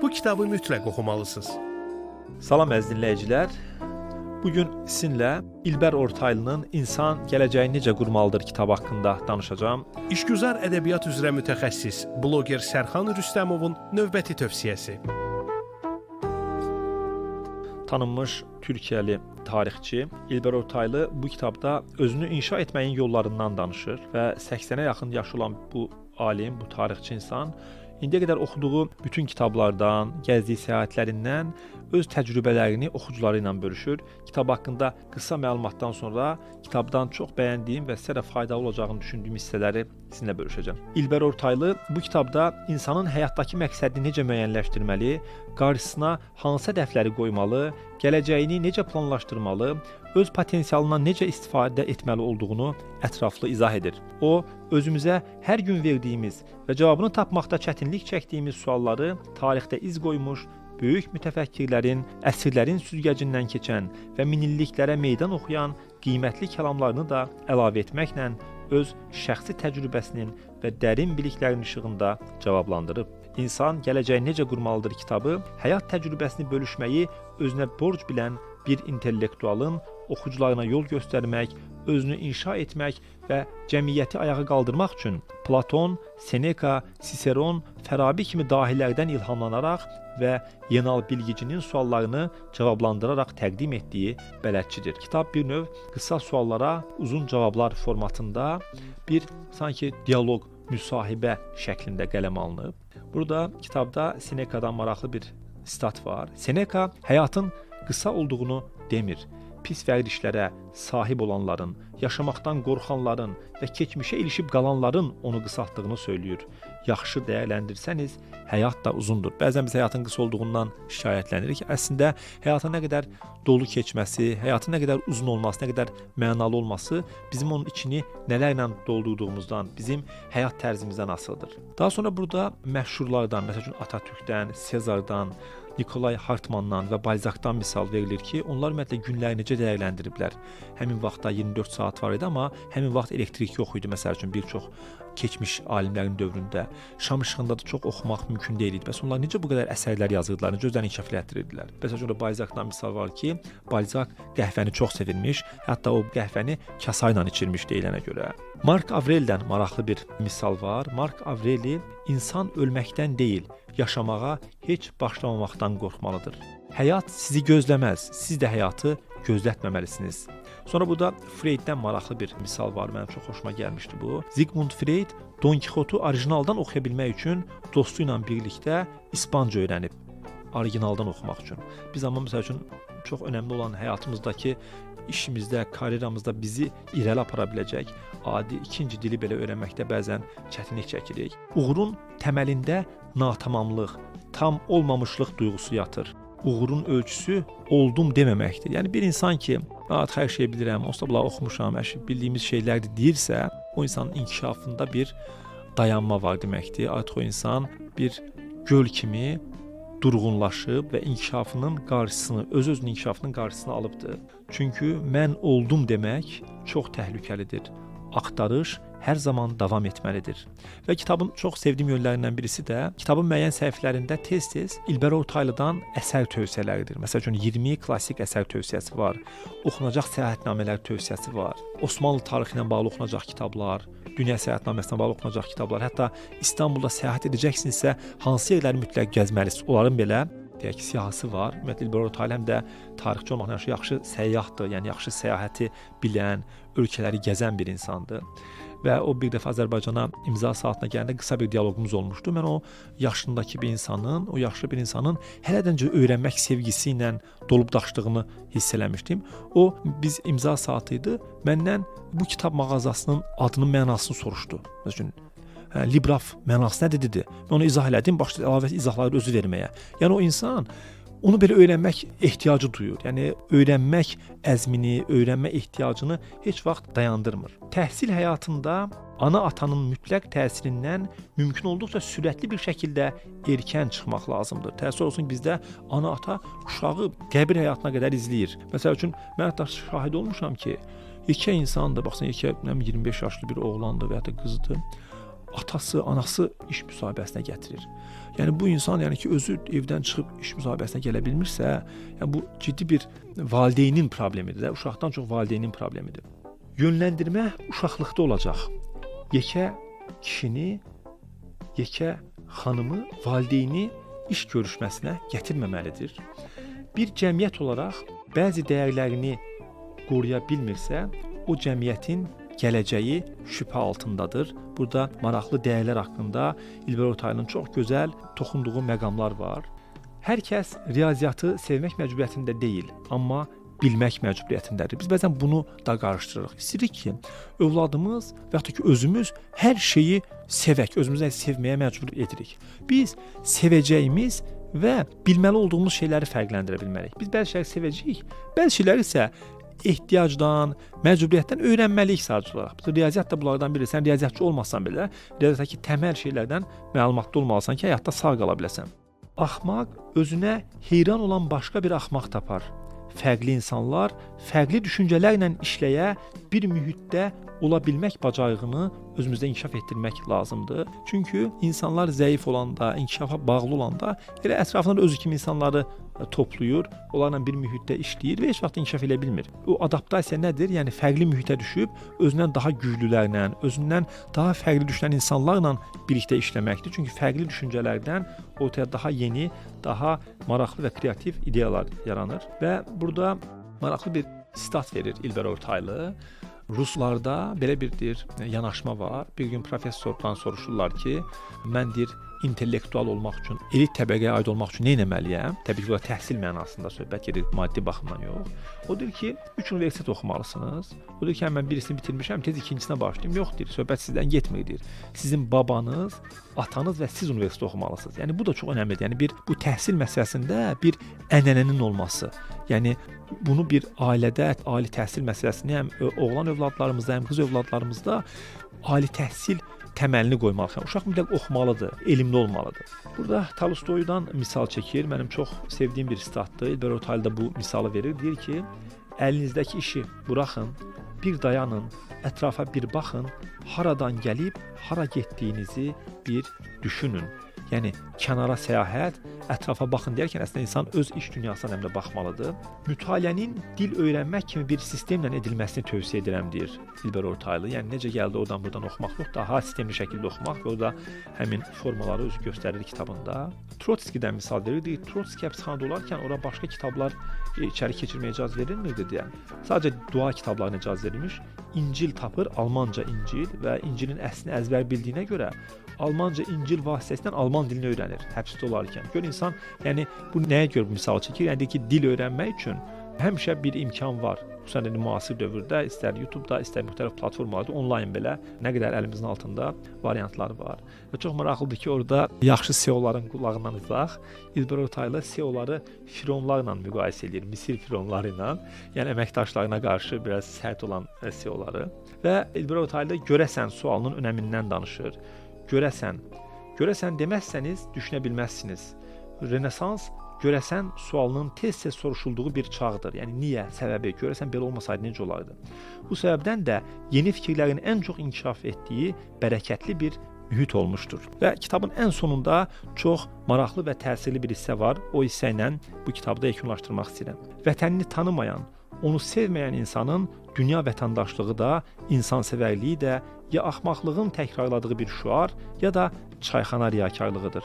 Bu kitabı mütləq oxumalısınız. Salam əziz dinləyicilər. Bugün sizinlə İlber Ortaylının İnsan Gələcəyini Necə Qurmalıdır kitabı haqqında danışacağam. İşgüzar ədəbiyyat üzrə mütəxəssis, bloger Sərxan Rüstəmovun növbəti tövsiyəsi. Tanınmış Türkiyəli tarixçi İlber Ortaylı bu kitabda özünü inşa etməyin yollarından danışır və 80-ə yaxın yaşı olan bu alim, bu tarixçi insan indiyə qədər oxuduğu bütün kitablardan, gəzdiyi səyahətlərindən öz təcrübələrini oxucuları ilə bölüşür. Kitab haqqında qısa məlumatdan sonra kitabdan çox bəyəndiyim və sizə də faydalı olacağını düşündüyüm hissələri sizinlə bölüşəcəm. İlber Ortaylı bu kitabda insanın həyatdakı məqsədini necə müəyyənləşdirməli, qarşısına hansı hədəfləri qoymalı, gələcəyini necə planlaşdırmalı, öz potensialından necə istifadə etməli olduğunu ətraflı izah edir. O, özümüzə hər gün verdiyimiz və cavabını tapmaqda çətinlik çəkdiyimiz sualları tarixdə iz qoymuş böyük mütəfəkkirlərin, əsrlərin süzgəcindən keçən və minilliklərə meydan oxuyan qiymətli kəlamlarını da əlavə etməklə öz şəxsi təcrübəsinin və dərin biliklərinin işığında cavablandırıb. İnsan Gələcəyini Necə Qurmalıdır kitabı həyat təcrübəsini bölüşməyi özünə borc bilən bir intellektualın oxucularına yol göstərmək, özünü inşa etmək və cəmiyyəti ayağa qaldırmaq üçün Platon, Seneca, Siseron, Farabi kimi dahilərdən ilhamlanaraq və Yenal Bilgicinin suallarını cavablandıraraq təqdim etdiyi bələdçidir. Kitab bir növ qısa suallara uzun cavablar formatında bir sanki dialoq, müsahibə şəklində qələm alınıb. Burada kitabda Seneca'dan maraqlı bir sitat var. Seneca həyatın qısa olduğunu demir. Pis vərdişlərə sahib olanların, yaşamaqdan qorxanların və keçmişə ilişib qalanların onu qısaltdığını söylüyür. Yaxşı dəyərləndirsəniz, həyat da uzundur. Bəzən biz həyatın qısa olduğundan şikayətlənirik. Əslində, həyatın nə qədər dolu keçməsi, həyatın nə qədər uzun olması, nə qədər mənalı olması bizim onun içini nələrlə doldurduğumuzdan, bizim həyat tərzimizdən asılıdır. Daha sonra burada məşhurlardan, məsəl üçün Atatürkdən, Sezardan, Nikolay Hartmandan və Balzakdan misal verilir ki, onlar ümumiyyətlə günləri necə dəyərləndiriblər. Həmin vaxtda 24 saat var idi, amma həmin vaxt elektrik yox idi, məsəl üçün bir çox keçmiş alimlərin dövründə. Şam işığında da çox oxumaq mümkün deyil idi. Bəs onlar necə bu qədər əsərlər yazırdılar, necə özlərini inkişaf elətdirirdilər? Məsəl üçün Balzakdan misal var ki, Balzak qəhvəni çox sevirmiş, hətta o qəhvəni kasa ilə içirmiş deyilənə görə. Mark Avreldən maraqlı bir misal var. Mark Avreli insan ölməkdən deyil, yaşamağa heç başlamamaqdan qorxmalıdır. Həyat sizi gözləməz, siz də həyatı gözlətməməlisiniz. Sonra burada Freyddən maraqlı bir misal var, mənim çox xoşuma gəlmişdi bu. Sigmund Freyd Don Kixotu orijinaldan oxuya bilmək üçün dostu ilə birlikdə ispanca öyrənib, orijinaldan oxumaq üçün. Biz amma məsəl üçün çox önəmli olan həyatımızdakı işimizdə, karyeramızda bizi irəli apara biləcək adi ikinci dili belə öyrənməkdə bəzən çətinlik çəkirik. Uğurun təməlində natamamlıq, tam olmamışlıq duyğusu yatır. Uğurun ölçüsü oldum deməməkdir. Yəni bir insan ki, artıq hər şeyi bilirəm, onsuz da bunları oxumuşam, hər şey bildiyimiz şeylərdir deyirsə, o insanın inkişafında bir dayanma var deməkdir. Artıq o insan bir göl kimi durğunlaşıb və inkişafının qarşısını, öz-özünün inkişafının qarşısını alıbdır. Çünki mən oldum demək çox təhlükəlidir. Axtarış hər zaman davam etməlidir. Və kitabın çox sevdiyim yönlərindən birisi də kitabın müəyyən səhifələrində tez-tez İlber Ortaylıdan əsər tövsiyələridir. Məsəl üçün 20 klassik əsər tövsiyəsi var, oxunacaq səyahətnamələr tövsiyəsi var, Osmanlı tarixi ilə bağlı oxunacaq kitablar, dünya səyahətnaməsinə bağlı oxunacaq kitablar, hətta İstanbulda səyahət edəcəksinizsə hansı yerləri mütləq gəzməlisiniz, onların belə deyək ki, siyahısı var. Ümumiyyətlə İlber Ortaylı həm də tarixçi olmaqla yanaşı yaxşı səyyahdır, yəni yaxşı səyahəti bilən, ölkələri gəzən bir insandır. Və o bir dəfə Azərbaycana imza saatına gələndə qısa bir dialoqumuz olmuşdu. Mən o yaşındakı bir insanın, o yaşlı bir insanın hələdən öyrənmək sevgisi ilə dolub daşdığını hiss eləmişdim. O biz imza saatı idi. Məndən bu kitab mağazasının adının mənasını soruşdu. Məsəl üçün Libraf mənası nədir dedi. Mən onu izah elədim, başladı əlavə izahları özü verməyə. Yəni o insan onu belə öyrənmək ehtiyacı duyur. Yəni öyrənmək əzmini, öyrənmə ehtiyacını heç vaxt dayandırmır. Təhsil həyatında ana-atanın mütləq təsirindən mümkün olduqca sürətli bir şəkildə erkən çıxmaq lazımdır. Təəssüf olsun ki, bizdə ana-ata uşağı qəbir həyatına qədər izləyir. Məsəl üçün mən hətta şahid olmuşam ki, yekə insandır, baxsan yekə 25 yaşlı bir oğlandır və ya da qızdır. Atası, anası iş müsahibəsinə gətirir. Yəni bu insan, yəni ki, özü evdən çıxıb iş müsahibəsinə gələ bilmirsə, yəni bu ciddi bir valideynin problemidir də, uşaqdan çox valideynin problemidir. Yönləndirmə uşaqlıqda olacaq. Yekə kişini, yekə xanımı, valideyni iş görüşməsinə gətirməməlidir. Bir cəmiyyət olaraq bəzi dəyərlərini qoruya bilmirsə, o cəmiyyətin gələcəyi şübhə altındadır. Burada maraqlı dəyərlər haqqında İlber Ortaylının çox gözəl toxunduğu məqamlar var. Hər kəs riyaziyyatı sevmək məcburiyyətində deyil, amma bilmək məcburiyyətindədir. Biz bəzən bunu da qarışdırırıq. İstəyirik ki, övladımız və yaxud da ki, özümüz hər şeyi sevək, özümüzü sevməyə məcbur edirik. Biz sevəcəyimiz və bilməli olduğumuz şeyləri fərqləndirə bilməliyik. Biz bəzi şeyləri sevəcəyik, bəzi şeyləri isə ehtiyacdan, məcburiyyətdən öyrənməliyik sadəcə olaraq. Riyaziyyat da bunlardan biri. Sən riyaziyyatçı olmasan belə, riyaziyyatdakı təməl şeylərdən məlumatlı olmalısan ki, həyatda sağ qala biləsən. Axmaq özünə heyran olan başqa bir axmaq tapar. Fərqli insanlar fərqli düşüncələrlə işləyə bir mühitdə ola bilmək bacarığını özümüzdə inkişaf etdirmək lazımdır. Çünki insanlar zəif olanda, inkişafa bağlı olanda elə ətrafında özü kimi insanları toplayır, onlarla bir mühitdə işləyir və heç vaxt inkişaf edə bilmir. O adaptasiya nədir? Yəni fərqli mühitə düşüb özündən daha güclülərlə, özündən daha fərqli düşünən insanlarla birlikdə işləməkdir. Çünki fərqli düşüncələrdən ortaya daha yeni, daha maraqlı və kreativ ideyalar yaranır. Və burada maraqlı bir sitat verir İlber Ortaylı. Ruslarda belə bir deyir, yanaşma var. Bir gün professordan soruşurlar ki, mən deyir, intellektual olmaq üçün, elit təbəqəyə aid olmaq üçün nə etməliyəm? Təbii ki, burada təhsil mənasında söhbət gedir, maddi baxımdan yox. O deyir ki, 3 universitet oxumalısınız. O deyir ki, mən birisini bitirmişəm, tez ikincisinə başlayım. Yox deyir, söhbət sizdən getmir deyir. Sizin babanız, atanız və siz universitet oxumalısınız. Yəni bu da çox önəmlidir. Yəni bir bu təhsil məsələsində bir ənənənin olması. Yəni bunu bir ailədə ali təhsil məsələsini həm oğlan övladlarımızda, həm qız övladlarımızda ali təhsil təməlini qoymalıyıq. Yəni, uşaq mütləq oxumalıdır, elmli olmalıdır. Burada Tolstoydan misal çəkir. Mənim çox sevdiyim bir sitatdır. İlber Ortaylı da bu misalı verir. Deyir ki, əlinizdəki işi buraxın, bir dayanın, ətrafa bir baxın, haradan gəlib, hara getdiyinizi bir düşünün. Yəni kənara səyahət, ətrafa baxın deyərkən əslində insan öz iş dünyasına həm də baxmalıdır. Mütaliənin dil öyrənmək kimi bir sistemlə edilməsini tövsiyə edirəm deyir İlber Ortaylı. Yəni necə gəldi oradan buradan oxumaq yox, daha sistemli şəkildə oxumaq və o da həmin formaları özü göstərir kitabında. Trotskidən misal verir. Deyir, Trotski həbsxanada olarkən ora başqa kitablar içəri keçirməyə icazə verilmirdi deyə. Sadəcə dua kitablarına icazə verilmiş. İncil tapır, Almanca İncil və İncilin əslini əzbər bildiyinə görə Almanca İncil vasitəsilə Alman dilini öyrənir həbsdə olarkən. Gör insan, yəni bu nəyə görə bu misalı çəkir? Yəni deyir ki, dil öyrənmək üçün həmişə bir imkan var. Xüsusən də müasir dövrdə, istər YouTube-da, istər müxtəlif platformalarda onlayn belə nə qədər əlimizin altında variantlar var. Və çox maraqlıdır ki, orada yaxşı CEO-ların qulağından uzaq İlber Ortaylı CEO-ları fironlarla müqayisə eləyir, Misir fironları ilə, yəni əməkdaşlarına qarşı biraz sərt olan CEO-ları. Və İlber Ortaylı görəsən sualının önəmindən danışır. Görəsən, görəsən deməzsəniz düşünə bilməzsiniz. Rönesans görəsən sualının tez-tez soruşulduğu bir çağdır. Yəni niyə, səbəbi, görəsən belə olmasaydı necə olardı? Bu səbəbdən də yeni fikirlərin ən çox inkişaf etdiyi bərəkətli bir mühit olmuşdur. Və kitabın ən sonunda çox maraqlı və təsirli bir hissə var. O hissə ilə bu kitabda yekunlaşdırmaq istəyirəm. Vətənini tanımayan, onu sevməyən insanın dünya vətəndaşlığı da, insansevərliyi də ya axmaqlığın təkrarladığı bir şüar, ya da çayxana riyakarlığıdır.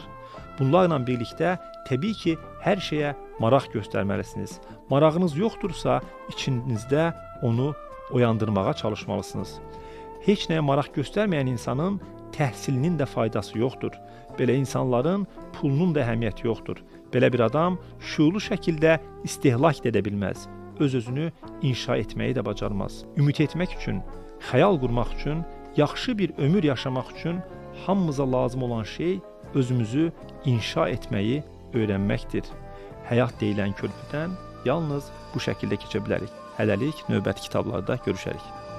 Bunlarla birlikdə təbii ki, hər şeyə maraq göstərməlisiniz. Marağınız yoxdursa, içinizdə onu oyandırmağa çalışmalısınız. Heç nəyə maraq göstərməyən insanın təhsilinin də faydası yoxdur. Belə insanların pulunun da əhəmiyyəti yoxdur. Belə bir adam şüurlu şəkildə istehlak da edə bilməz. Öz-özünü inşa etməyi də bacarmaz. Ümid etmək üçün, xəyal qurmaq üçün, yaxşı bir ömür yaşamaq üçün hamımıza lazım olan şey özümüzü inşa etməyi öyrənməkdir. Həyat deyilən körpüdən yalnız bu şəkildə keçə bilərik. Hələlik növbəti kitablarda görüşərik.